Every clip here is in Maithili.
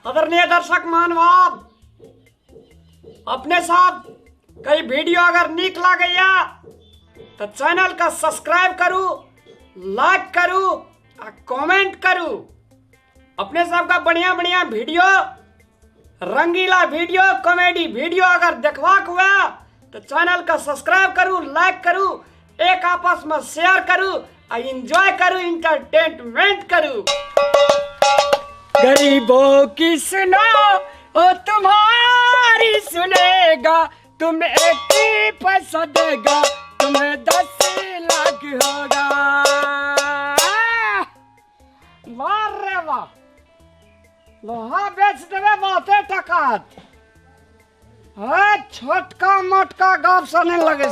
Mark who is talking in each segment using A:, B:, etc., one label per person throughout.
A: आदरणीय दर्शक महानुभाव, अपने सब कई वीडियो अगर नीक लागैया तो चैनल का सब्सक्राइब करू, लाइक करू आ कमेंट करू। अपने सबका बढ़िया बढ़िया वीडियो, रंगीला वीडियो, कॉमेडी वीडियो अगर देखबाक हुआ तो चैनल का सब्सक्राइब करू, लाइक करू, एक आपस में शेयर करू आ एंजॉय करू, इंटरटेनमेंट करू। गरीबों की सुनो ओ तुम्हारी सुनेगा, तुम एक ही पैसा देगा तुम्हें 10 लाख होगा। वाह रे वाह, लोहा बेच देवे बहुते टका। छोटका मोटका गप से नहीं लगे।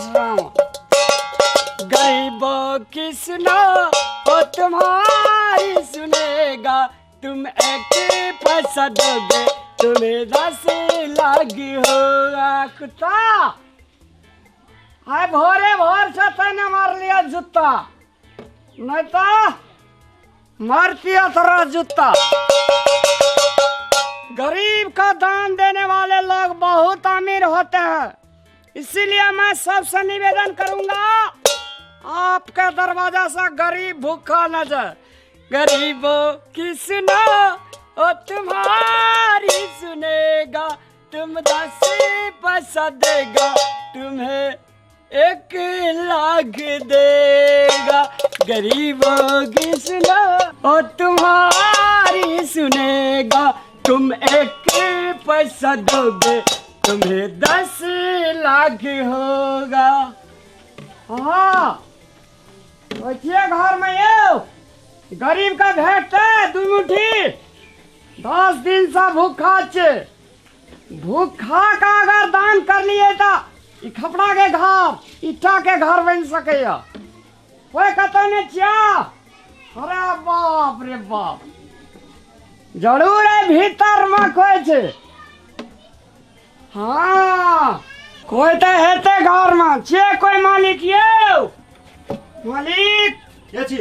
A: गरीबों की सुनो ओ तुम्हारी सुनेगा, तुम एक पैसा दोगे तुम्हें 10 लाख होगा। कुत्ता आय भोरे भोर से तैने मार लिया जूता, नहीं तो मारती तोरा जूता। गरीब का दान देने वाले लोग बहुत अमीर होते हैं, इसीलिए मैं सबसे निवेदन करूंगा, आपके दरवाजा से गरीब भूखा न जाए। गरीबों की सुनो ओ तुम्हारी सुनेगा, तुम 10 पैसा देगा तुम्हें 1 लाख देगा। गरीबों की सुनो ओ तुम्हारी सुनेगा, तुम 1 पैसा दोगे तुम्हें 10 लाख होगा। हाँ बैठिए घर में, यो गरीब का भेटते 2 मुट्ठी। 10 दिन से भूखा छे, भूखा का अगर दान कर लिए तो खपड़ा के घर, ईटा के घर बन सकैया। कोई कतौ नहीं छिया। अरे बाप रे बाप, जरूर है भीतर में कोई छे। हाँ कोई तो हेते घर में छे, कोई मालिक। यो मालिक
B: के छी,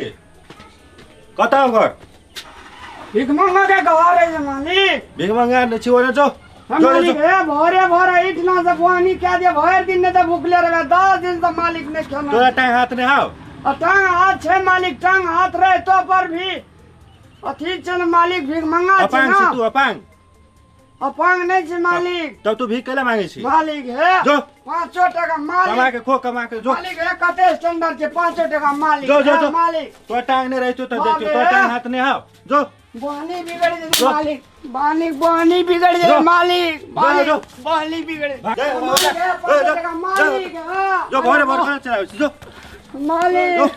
B: कतऽ घर?
A: भीख मंगा के घर है मालिक।
B: भीख मंगा नहीं छी, ओने जो
A: मालिक है भोरे भोरे इतना से पानी क्या दे, भर दिन ने तो भूखले रहे, 10 दिन से मालिक ने खाना।
B: तोरा टांग हाथ ने हाव?
A: टांग हाथ छे मालिक, टांग हाथ रहे तो पर भी अथी छे न मालिक, भीख मंगा छे
B: अपांग
A: ना।
B: छी तू? अपांग
A: अपांग नहीं छे मालिक।
B: तब तू भीख केला मांगे छी?
A: मालिक है
B: जो
A: 5 टका मालिक,
B: कमा के खो, कमा के जो
A: मालिक है। कते स्टैंडर्ड छे 5 टका मालिक।
B: जो जो जो
A: मालिक
B: तो टांग ने रहे तो देखियो, तो टांग हाथ ने हाव जो।
A: बानी बिगड़ जाए मालिक, बानी बानी बिगड़ जाए मालिक, बानी बिगड़ मालिक
B: जो भोरे भोरे चलावे जो
A: मालिक।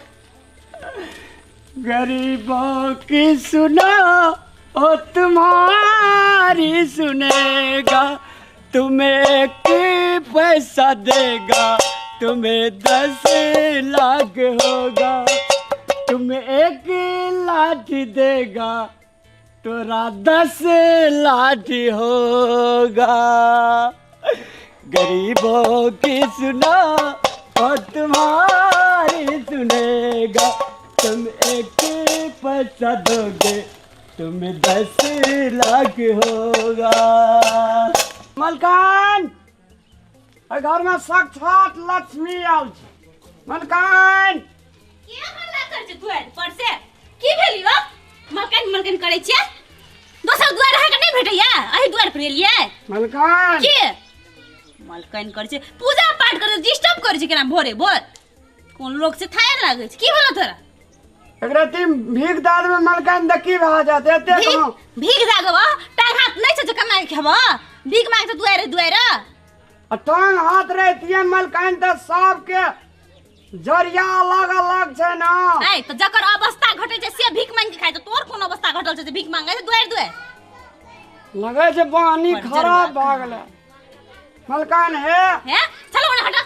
A: गरीबों की सुनो ओ तुम्हारी सुनेगा, तुम्हें 1 पैसा देगा तुम्हें 10 लाख होगा। तुम्हें 1 लाठी देगा तोरा 10 लाठी होगा। गरीबों की सुनो और तुम्हारी सुनेगा, तुम 1 पैसा दोगे तुम्हें 10 लाख होगा। मलकान घर में साक्षात लक्ष्मी आयल छै। मलकान
C: के हल्ला कर छै दुआर पर से? की भेल यो मलकान मलकान करै छै? दोसर दुआर अहाँ के नहीं भेटैया, एही दुआर पर एलियै।
A: मलकान
C: के मलकान करै छै? पूजा पाठ करै डिस्टर्ब करै छै केना भोरे भोर, कोन लोग से थायर लागै छै। की भेलो तोरा?
A: एकरा तीन भीख दाद में मलकान द की भा जाते एते कहाँ
C: भीख जागब? टांग हाथ नहीं छै जे कमाइ खेब, भीख मांगै छै दुआरे दुआरे।
A: आ टांग हाथ रहतियै मलकान त सबके जरिया अलग अलग छै ना।
C: ऐ त जकर अवस्था घटै छै से भीख मांगि के खाइ, त तोर कोन अवस्था घटल छै जे भीख मांगै छै दुआरे दुआरे?
A: लगै छै पानी खराब भऽ गेलै मलकान। हे
C: हे चलो ओने हट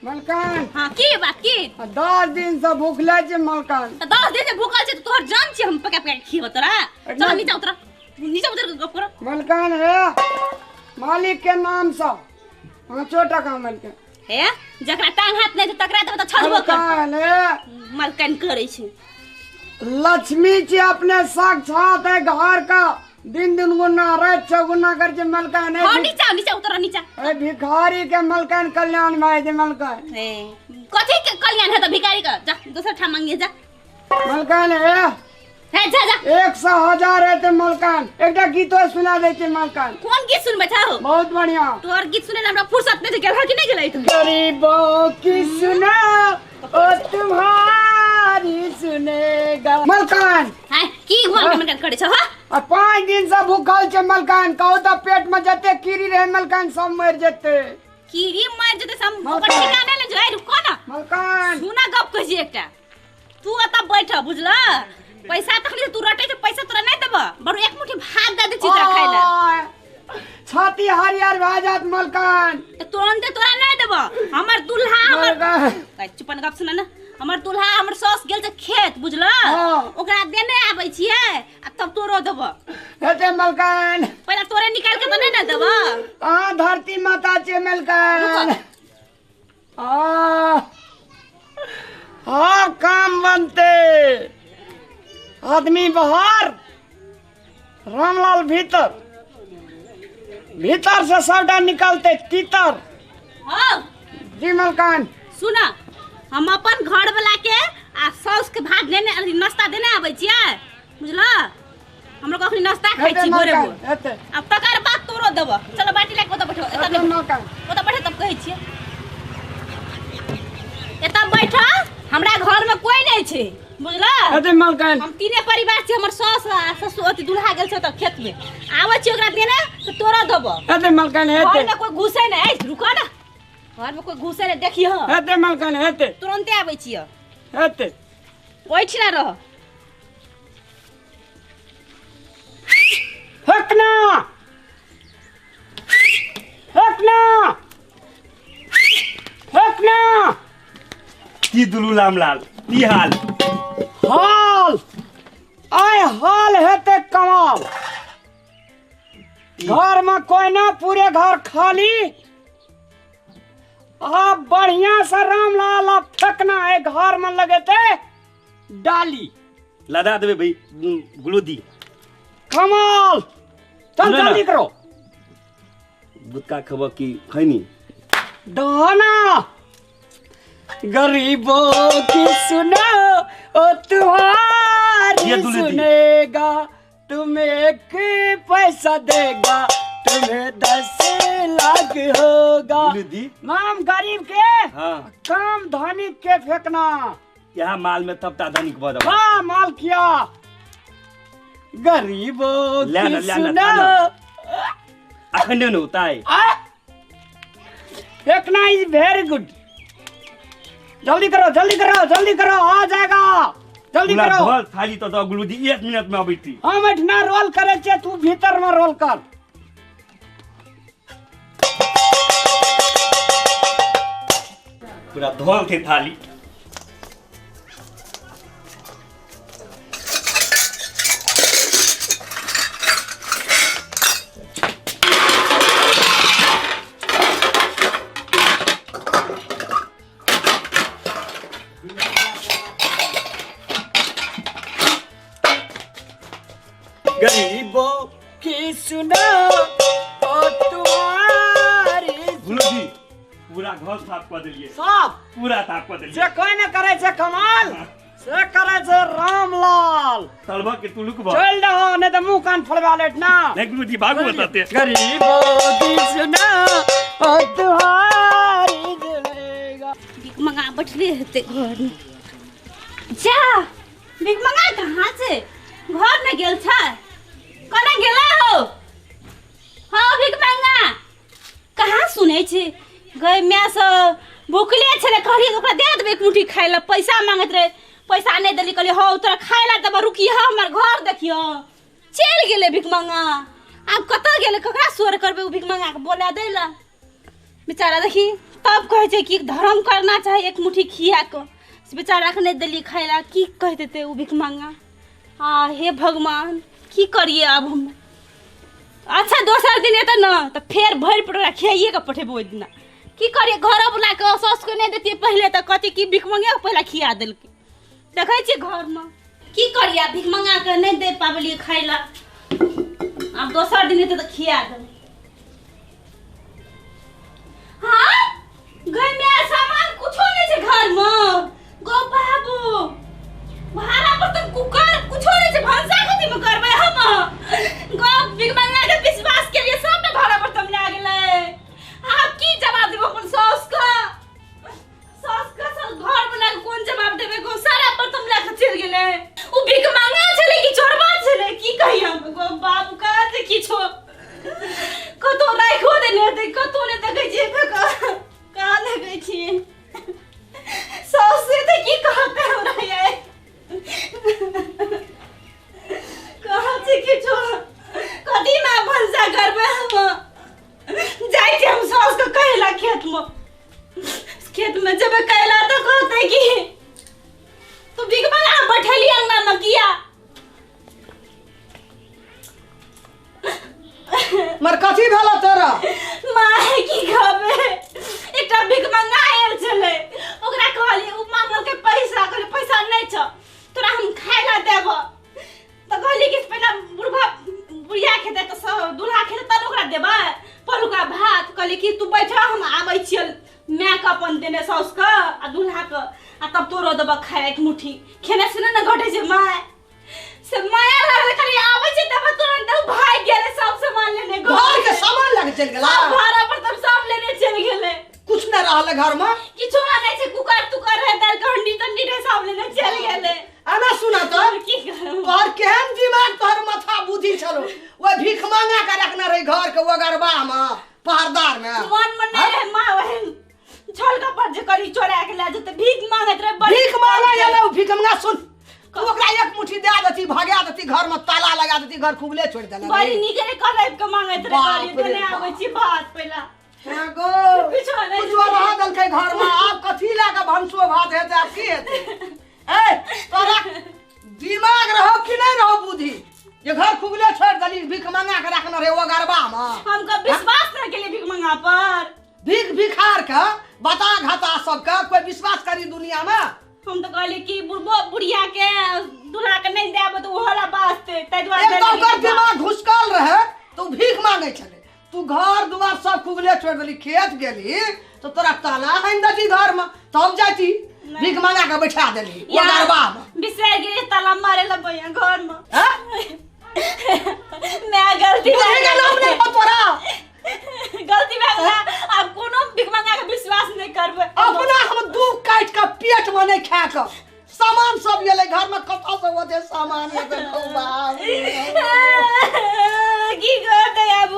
A: मलकान।
C: हां की बात की?
A: 10 दिन से भूखले छै मलकान।
C: त 10 दिन से भूखल छै त तोहर जान छै हम पका पका के खियब तोरा। चल नीचा उतर, नीचा उतर के गप कर।
A: मलकान हे मालिक के नाम से 5 टका मलकान।
C: हे जकरा टांग हाथ नहीं छै तकरा देबै त छलबो कर।
A: मलकान हे
C: मलकान करै छै।
A: लक्ष्मी जी अपने साक्षात है घर का दिन दिन गुना रात चौगुना कर जे मलकान
C: हां नीचा नीचा उतर नीचा।
A: ए भिखारी के मलकान कल्याण भाई जे मलकान।
C: ए कथि के कल्याण है त भिखारी का? जा दोसर ठाम मांगिए जा।
A: मलकान ए
C: हे जा जा।
A: 100,000 है ते मलकान। एकटा गीतो सुना दे छे मलकान।
C: कोन गीत सुनबै छौ?
A: बहुत बढ़िया।
C: तोहर गीत सुनै हमरा फुर्सत नै गेल कि नै गेलै? तू
A: गरीबों की सुनो ओ तुम्हारी सुनेगा मलकान।
C: हां की मलकान करे छौ? हां
A: आ 5 दिन से भूखल छे मलकान। कहू त पेट में जते कीड़ी रहे मलकान सब मर जते।
C: कीड़ी मर जते सब ओकर ठिकाना ले जो। रुको ना
A: मलकान
C: सुना गप कहै छी एकटा। तू एत बैठ बुझला। पैसा तखनी तू रटे छै पैसा तोरा नै देब बरु एक मुट्ठी भात दे दे छी तोरा खाइ ला।
A: छाती हरियर भए जात मलकान।
C: त तुरंते तोरा नै देब। हमर दुल्हा हमर चुपन गप सुन न। हमर दुल्हा हमर सास गेल छै खेत बुझला ओकरा देने आबै छियै आ तब तोरो देब।
A: हेते मलकान
C: पहिला तोरे निकाल के त नै न देब।
A: आ धरती माता छै मलकान। आ आ काम बनते आदमी बाहर रामलाल भीतर भीतर से सबटा निकलते तीतर।
C: हाँ
A: जी मलकान
C: सुना हम अपन घर वाला के आ सास के भात लेने नाश्ता देने आबै छियै बुझला। हमरो कखनी नाश्ता खाइ छी भोरे भोर। आ तकर बाद तोरो देब। चलो बाटी लए के ओतऽ बैठो। एतऽ ओतऽ बैठो तब कहै छियै। एतऽ बैठ हमरा घर में कोई नहीं छै बुझला।
A: अरे मलकान
C: हम तीने परिवार छी। हमर सास आ ससुर अथि दुल्हा गेल छै त खेत में आबै छी ओकरा देने त तोरा देब।
A: अरे मलकान हेते
C: घर में कोई घुसे नै। रुको ना घर में कोई घुसे नै देखियो।
A: हेते मलकान हेते
C: तुरंते आबै छी।
A: हेते
C: ओइठिना रह।
A: हकना हकना हकना
D: की दुलू रामलाल की हाल?
A: हाल आय हाल हेते कमाल। घर में कोई ना पूरे घर खाली। आ बढ़िया से रामलाल आ फेंकना है घर में लगे थे डाली
D: लदा देबे भाई गुलूदी।
A: कमाल चल जल्दी करो।
D: गुटका खबर की खैनी
A: दाना गरीबों की सुनो ओ तुम्हारी सुनेगा तुम एक पैसा देगा तुम्हें 10 लाख होगा। नाम गरीब के
D: हाँ।
A: काम धनिक के फेंकना।
D: यहाँ माल में तब धनिक बदल।
A: हाँ माल किया गरीबों की सुनो
D: अखंडे न होता है
A: फेंकना is very good. जल्दी करो जल्दी करो जल्दी करो आ जाएगा जल्दी करो।
D: थाली तो दो गुलूजी 1 मिनट में अबै छी।
A: हम एठना रोल करे छे तू भीतर में रोल कर।
D: पूरा धोल थे थाली।
A: गरीबों की सुनो ओ तुम्हारी।
D: गुलूजी पूरा घर साफ कर देलिए।
A: साफ
D: पूरा साफ कर देलिए।
A: जे कोई न करे छे कमाल से करे छे रामलाल।
D: तलबा के तुलुक बा
A: चल रहो नहीं तो मुंह कान फड़वा लेट ना।
D: नहीं गुलूजी भागो बताते।
A: गरीबों की सुनो ओ तुम्हारी सुनेगा।
C: भीख मंगा बैठले हेते घर में। जा भीख मंगा कहाँ से घर में गेल छै कना गेला हो? हाँ भीख मंगा कहाँ सुनै छी? गई my से भूखले छले कहलिए ओकरा दे देबै एक मुट्ठी खाइ ला। पैसा मांगैत रहे पैसा नहीं देली। कहलिए हौ तोरा खाइ ला देब रुकिह हमर घर देखियो। चलि गेलै भीख मंगा। आब कतऽ गेलै ककरा सोर करबै ओ भीख मंगा के बोला दै ला बेचारा। देखी तब कहै छै कि धर्म करना चाही एक मुट्ठी खिया के। बेचारा के नहीं देली खाइ ला की कहि देतै ओ भीख मंगा। आ हे भगवान की करिए अब हम? अच्छा दोसर दिन एतै न तऽ फेर भरि पेट ओकरा खियाइए के पठेबै ओहि दिना। की करिए घर बुला के सासुके नहि देतियै पहिले तऽ कहतियै कि भीख मंगे पहिले खिया देलकै। देखै छियै घरमे की करिए भीख मंगा के नहि दे पाबलियै खाइ ला। आब दोसर दिन हेतै तऽ खिया देबै। हाँ घर में सामान कुछो नहीं छै घर में। गो बाबू भाड़ा बर्तन कुकर कुछो नहीं छै, भनसा कथी में करबै हम? गो बिग मंगा के विश्वास के लिए सब में भाड़ा बर्तन लए गेलै। आब की जवाब देबै अपन सास के? सास के सब घर वाला के कोन जवाब देबै? गो सारा बर्तन लए के चलि गेलै। उ भीख मांगे छलै कि चोरबा छलै की कही हम? गो बाबू कहाँ से किछो कतौ राखियो देने हेतै, कतौ नहि देखै छियै, कहाँ देखै छियै? सास से तऽ की कहतै हमरा यै? कहाँ छै किछो? कथी में भनसा करबै हम? जाइ छी हम सास के कहै खेत में, खेत में जेबै कहै तऽ कहतै कि तू भीख मंगा बैठली अंगना में किया?
E: मर कथी भेल तोरा?
C: माय की कहबे, एकटा भीख मंगा आयल छलै, ओकरा कहलियै, ओ मांगलकै पैसा, कहलियै पैसा नहि छौ तोरा, हम खाय ला देबो। तऽ कहलियै कि पहिने बुढ़बा बुढ़िया खेतै तऽ सब दूल्हा खेतै तब ओकरा देबै परुका भात। कहलियै कि तू बैठ, हम आबै छियै मायके अपन देने साउसके आ दूल्हाके आ तब तोरो देबऽ खाय एक मुट्ठी। खेने से ने घटै छै माय, से माया लागलै। कहलियै आबै छै तब, तुरंत ओ भागि गेलै सब सामान लेने।
E: घर के सामान लगे चलि गेला?
C: सब भाड़ा पर तब सब लेने चलि गेलै।
E: कुछ नहि रहल घर में?
C: किछो नहि छै, कुकर तुकर रहै, दालि के हंडी तंडी रहै, सब लेने चलि गेलै।
E: आना सुना तऽ
C: की कहू?
E: तोहर केहन दिमाग, तोहर माथा बुद्धि छलो, ओहि भीख मांगा के रखने रही घर के ओगरबा में पहरदार में।
C: मन में नहीं रहे माँ, वही छल कपट जे करी चोरा के ले जेतै, भीख मांगैत रहे बड़ी।
E: भीख मांगा एलै ओ भीख मांगा। सुन, तू ओकरा एक मुट्ठी दए देती, भगा देती, घर में ताला लगा देती, घर खुगले छोड़ि देने।
C: बड़ी नीक रहे, कल के मांगैत रहे।
E: बाप
C: कहलियै
E: रे
C: देने
E: बाप।
C: आबै छी भात पहिला।
E: हे गो।
C: किछो नहि।
E: कुछो रह देलकै घर में? आब कथी लए कऽ भनसो भात हेतै, आब की हेतै? ए तोरा दिमाग रहो कि नहि रहो बुद्धि जे घर खुगले छोड़ि देली, भीख मंगा के रखने रहे ओगरबा में?
C: हमका विश्वास नहीं केलिए भीख मंगा पर।
E: भीख भिखार के बता घाता सबके कोई विश्वास करी दुनिया में?
C: हम तो कहलिए कि बुढ़बो बुढ़िया के दूल्हा के नहीं देब तऽ ओहो ला बाजतै, ताहि दुआरे
E: एक तऽ
C: देलियै।
E: ओकर दिमाग घुसकल रहे तऽ ओ भीख मांगे छलै। तू घर दुआर सब खुगले छोड़ि देली, खेत गेली तऽ तोरा ताला हानि देती घर में तब जाती, भीख मंगा के बैठा देली ओगरबा में।
C: बिसरि गेलियै ताला मारे ला भैया घर में।
E: हैं?
C: मैं गलती
E: बुद्धि के नाम नहीं हो तोरा।
C: गलती भए गेलै, आब कोनो भीख मंगा के विश्वास नहीं करबै।
E: अपना हम दुख काटि के पेट में नहीं खा के सामान सब गेलै घर में, कतऽ से ओते सामान एतै? गौ बाप रे।
C: की करतै आब?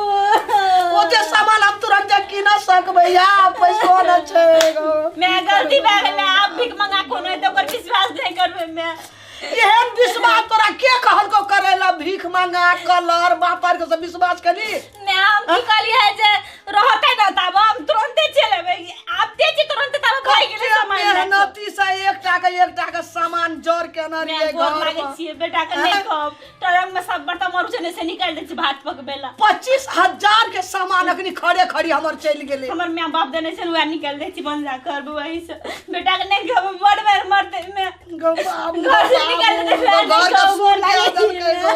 E: ओते सामान हम तुरंत की न सकबै या पैसो न छै गौ।
C: मैं गलती भए गेलै, आब भीख मंगा कोनो हेतै ओकर विश्वास नहीं करबै मैं।
E: एहन विश्वास तोरा के कहलको करे ला? भीख मांगा कलर बापर के सब विश्वास करी?
C: मैं हम की कहलियै जे रहतै न तब हम तुरंते चलि एबै, आबते छी तुरंते तब भागि गेलै सामान लए कऽ।
E: मेहनती से एकटा के एकटा के सामान जर केना
C: मैं
E: रहियै
C: गोर
E: घर
C: लागै
E: में।
C: छियै, बेटा के नहीं कहब। ट्रंक में सब बर्तन मरू छै ने, से निकालि दै छी भात पकबै ला।
E: 25,000 के सामान अखनी खड़े खड़ी हमर चलि गेलै।
C: हमर माय बाप देने छै, वएह निकालि दै छी, भनसा करबै वही से। बेटा के नहीं कहब, बड़ बेर मरतै। मैं
E: गौ बाबू,
C: घर से निकालि देतै,
E: गौ, घर के
C: गौ,
E: सुन
C: लागै
E: के देलकै
C: छी।
E: गौ,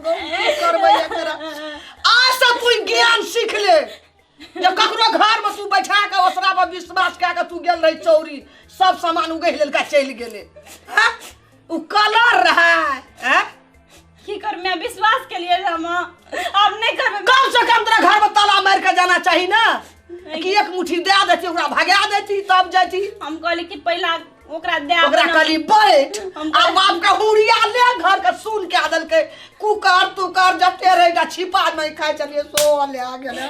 E: गौ, की करबै एकरा? आज से तू ज्ञान सीख ले जे ककरो घर में तू बैठा के ओसरा पर विश्वास कए के तू गेल रही चौरी, सब सामान उगहि लेलका चलि गेलै। हैं? उ कलर रहै, हैं?
C: की कर, मैं विश्वास के लिए हम अब नहीं करबै।
E: कम से कम तोरा घर में ताला मारि के जाना चाही ना कि एक मुट्ठी दए देती, ओकरा भगा देती तब जाती।
C: हम कहली कि पहिला ओकरा दे
E: ओकरा कहली बैठ
C: हम
E: आ बाप के हुड़िया ले, घर के सुन के देलकै कुकर तुकर जते रहे एकटा छिपा में खाइ छलियै सो ले आ गेलै।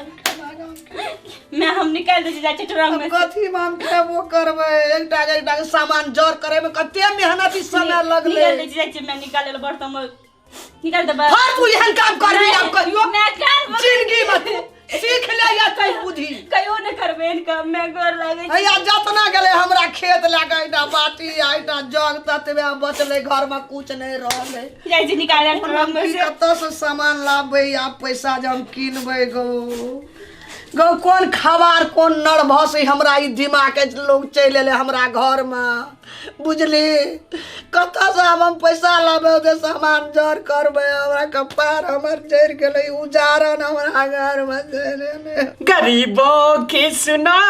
C: मैं हम निकालि दै छी, जाइ छी ट्रंक में से।
E: कथी में हम खेबो करबै? एकटा के एकटा के सामान जर करे में कते मेहनत ई समय लगलै।
C: निकालि दै छी, जाइ छी मैं निकालै लए, बर्तन में निकालि देबै।
E: हर तू एहन काम करबी आब कहियो
C: मैं करबै।
E: जिंदगी में तू सीख ले या तू बुद्धि।
C: कहियो नहि करबै एहन काम, मैं गोर लागै छी।
E: हैया जतना गेलै हमरा खेत लए कऽ एकटा बाटी आ एकटा जग ततबे बचलै, घर में कुछ नहि रहलै।
C: जाइ छी निकालै ट्रंक में
E: की
C: से।
E: कतऽ से सामान लाबबै आ पैसा जे हम किनबै? गौ गौ, कोन खबार कोन नर्वस हमरा ई दिमाग के लोग चलि एलै हमरा घर में। बुझली कतऽसँ आब हम पैसा लाबै जे सामान जर करबै। हमरा कपार हमर जरि गेलै, उजारन हमरा घरमे जरि गेलै।
A: गरीबों की सुनो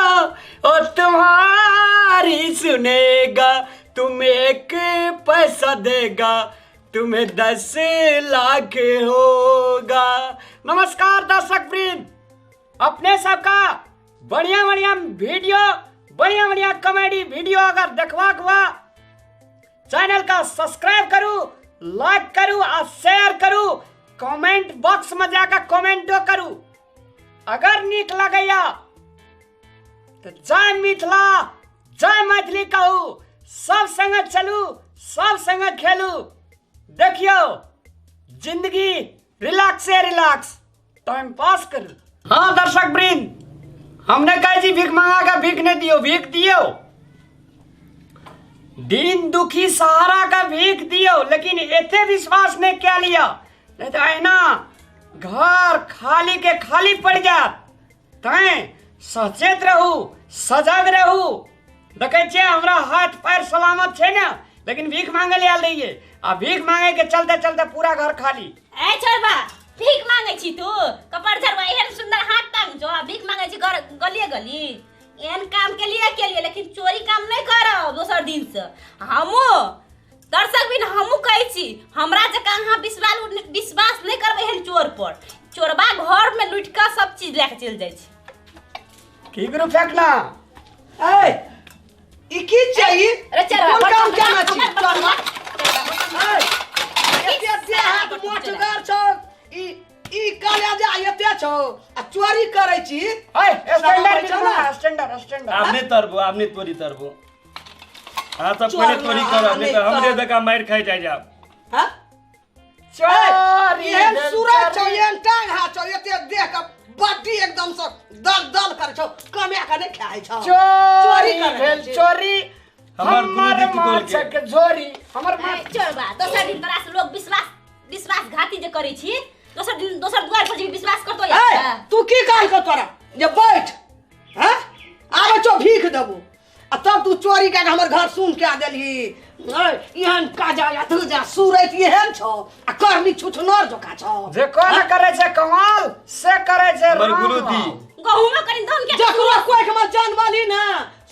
A: ओ तुम्हारी सुनेगा, तुम एक पैसा देगा तुम्हें 10 लाख होगा। नमस्कार दर्शक वृंद, अपने सबका बढ़िया बढ़िया वीडियो, बढ़िया बढ़िया कॉमेडी वीडियो अगर देखबाक बा चैनल का सब्सक्राइब करू, लाइक करू और शेयर करू, कमेंट बॉक्स में जाकर कमेंटो करू। अगर नीक लगैया तो जय मिथिला जय मैथिली कहू, सब संग चलू सब संग खेलू। देखियो जिंदगी रिलैक्स से रिलैक्स टाइम पास करू। हाँ दर्शक वृंद, हमने कहा जी भीख मांगा का भीख नहीं दियो, भीख दियो, दीन दुखी सहारा का भीख दियो, लेकिन एते विश्वास ने क्या लिया, नहीं तो ऐना घर खाली के खाली पड़ जात। तैं सचेत रहू, सजग रहू। देखे छियै हमरा हाथ पैर सलामत छै ने, लेकिन भीख मांगे ले आयल रहियै आ भीख मांगे के चलते चलते पूरा घर खाली।
C: ए छोरबा, भीख मांगे छी तू? कपड़ झरबा एहन सुंदर हाथ टांग जो, आ भीख मांगे छी घर गलिए गली। एहन काम के लिए लेकिन चोरी काम नहीं करब दोसर दिन से। हमू दर्शक बिन हमू कहै छी, हमरा जकाँ अहाँ विश्वास नहीं करबै एहन चोर पर। चोरबा घर में लूट के सब चीज लए के चलि जाइ छै।
A: की करू फेकना?
E: ए ई की चाहिए?
C: अरे चोरबा,
E: कोन काम केना छी चोरबा? ए एते देह हाथ मोटगर छौ, ई ई कलेजा एते छौ आ चोरी करै छी।
A: ए स्टैंडर्ड स्टैंडर्ड स्टैंडर्ड
D: आपने तरबो, आपने तोरी तरबो। हाँ सब पहले तोरी करो, नहीं तो हमरे जका मार खाई जाय जाब।
E: हां
A: चोरी
E: एहन सूरज छौ, एहन टांग हाथ छौ, एते देह के बड्डी एकदम से दल दल करै छौ, कमा के नहि खाइ छौ,
A: चोरी भेल चोरी।
D: हमर गुरुजी
A: माछक झोरी, हमर माछ।
C: चोरबा, दोसर दिन तोरा से लोग विश्वासघाती जे करै छी, दोसर दिन दोसर दुआर पर जे विश्वास करतो
E: ए तू की काम कर तोरा जे बैठ। हां आबै छौ भीख देबो आ तब तू चोरी कए के हमर घर सुन के देलही। एहन काजा या तू जा सूरत एहन छौ आ करनी छुछनर जोका छौ।
A: जे कोन करे छै कमाल से करे छै
D: हमर गुरुजी।
C: गहुमा कनि दम के
E: जकरो कोइख में जनमली ना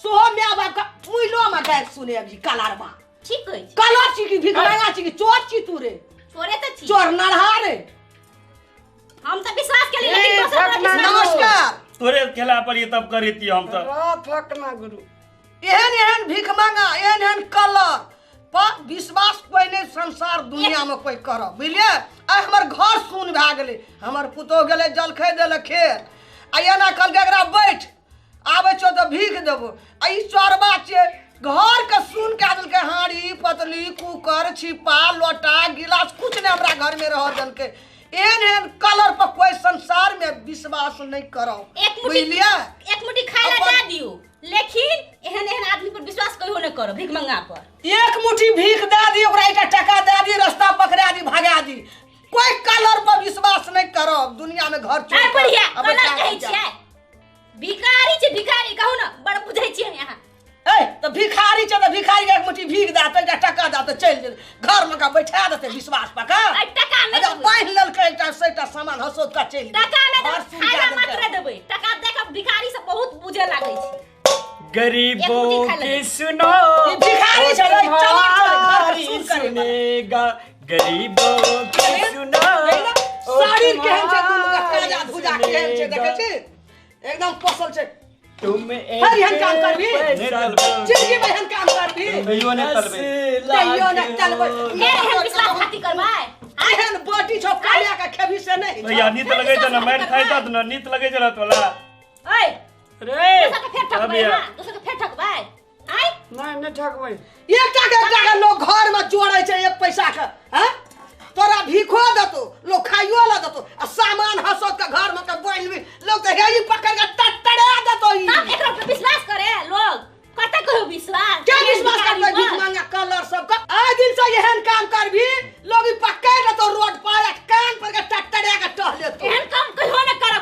E: सोहो my बाप का मुइलो में गाय सुने अभी कलारबा।
C: ठीक कहै छी,
E: कलर छी कि भिखमंगा छी कि चोर छी तू रे?
C: चोरे त छी,
E: चोर नरहा रे।
C: हम त विश्वास केली लेकिन दोसर पर विश्वास।
E: नमस्कार,
D: तोरे खेला पर ये तब करीती हम त
A: फकना गुरु।
E: एहन एहन भीख मांगा, एहन एहन कलर पर विश्वास कोई नहीं संसार दुनिया में कोई करब, बुझलियै? आइ हमर घर सुन भए गेलै, हमर पुतोह गेलै जलखै देलक खेत आ एना कहलकै एकरा बैठ आबै छौ तऽ भीख देबो। आ ई चोरबा छियै, घर के सुन कए देलकै, हाँड़ी पतली कुकर छिपा लोटा गिलास कुछ नहीं हमरा घर में रह देलकै। एहन एहन कलर पर कोई संसार में विश्वास नहीं करब, बुझलियै?
C: एक मुट्ठी खाय ला दे दियौ, लेकिन एहन एहन आदमी पर विश्वास कहियो नहीं करो भीख मंगा पर।
E: एक मुट्ठी भीख दे दी ओकरा, एकटा टका दे दी, रास्ता पकड़ा दी भगा दी। कोई कलर पर विश्वास नहीं करब दुनिया में। घर छोड़
C: बढ़िया कलर कहै छियै, भिखारी छै भिखारी कहू ना, बड़ बुझै छियै यहाँ।
E: ए त भिखारी छै त भिखारी के एक मुट्ठी भीख दे त एकटा टका दे त चलि गेल घर में का बैठा देतै विश्वास पर का।
C: ए टका नहि देबै,
E: बान्हि लेलकै एकटा सेटा सामान हसोत का चलि गेल।
C: टका नहि देबै, खाय ला मात्र देबै। टका दे के भिखारी सब बहुत बुझे लागै छै।
A: गरीबों की सुनो
E: भिखारी छै, चला चल घर के सुन करे
A: सुनेगा, गरीबों की सुनो।
E: शरीर केहन छै दुनू के काजा धुजा केहन छै देखै छी, एकदम पोसल छै।
A: तुम
E: एहन काम करबी जिंदगी में, एहन काम करबी
D: कहियो नहि तलबै,
E: कहियो नहि तलबै।
C: एहन विश्वासघाती करबै?
E: एहन बटी छौ कालिया के खेबी से नहीं।
D: भैया नीत लगै छै ना, मारि खाइ त ना नीत लगै छै ना तोला।
C: ओए
A: रे
C: दोसर के फेर ठकबै, हां दोसर के फेर ठकबै। आइ
A: नहीं नहीं ठकबै।
E: एकटा के एकटा के लोग घर में जोड़ै छै एक पैसा के। हां तोरा भीखो देतो लोग, खाइयो ला देतो आ सामान हसत के घर में के बान्हि लोग त हेई पकड़ के टटड़ा देतो। ई
C: तब एकरा पर विश्वास करे लोग? कते कहियो विश्वास?
E: के विश्वास करबै भीख मांगा कलर सब के? आइ दिन से एहन काम करबी लोग ई पकड़ लेतो रोड पर आ कान पर के टटड़ा के टह लेतो।
C: एहन काम कहियो न करब,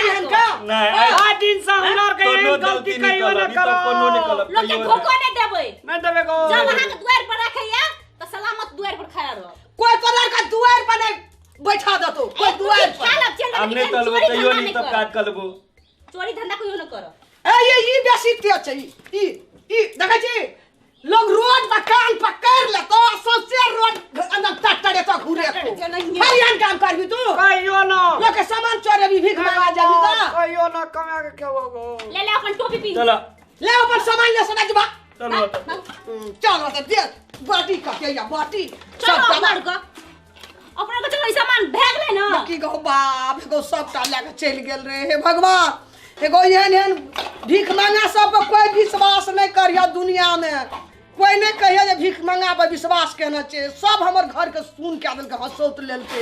E: एहन काम
D: नहीं।
A: आइ दिन से हमरा के एहन एहन गलती
D: गलती नहीं
A: कहियो
D: करब
A: न
D: ई तब कोनो नहीं
A: करो
D: करब
C: लोग के
D: कहियो
C: धोखो नहीं देबै
A: नहीं देबे गो
C: जब अहाँ के दुआर पर रखैया तऽ सलामत दुआर पर खड़ा रह
E: कोई तोरा के दुआर पर नहीं बैठा देतो कोई दुआर पर
C: खेलब चल
D: हम नहीं तलबो
C: चोरी
D: कहियो
C: धंधा
D: नहीं
C: नहीं
D: तब
C: कर
D: काट कलबो
C: चोरी धंधा कहियो न कर
E: ए ये ई बेसी तेज छै ई ई ई देखै छी लोग रोड पर कान पकड़ लेतो आ सौंसे रोड अंदर टट्टरे तो घूरे तो हरियाण काम करबी तू
A: कहियो न
E: लोग के सामान चोरेबी भीख मांगा जाबी त
A: कहियो न कमा के खेबो गो
C: ले ले अपन टोपी पिन
D: चलो
E: ले अपन सामान ले सना जबा
D: चलो तब
E: चलो त दे बाटी कटे या बाटी
C: चलो
E: सब
C: अपना के अपना के चलो ई सामान भए गेलै न
E: की गो बाप एगो सबटा लए के चलि गेल रे हे भगवान एगो एहन एहन भीख मांगा सब पर कोई विश्वास नहि करिह दुनिया मे कोई नहि कहिए जे भीख मांगा पर विश्वास केने छै सब हमर घर के सुन कए देलकै हंसौत लेलकै।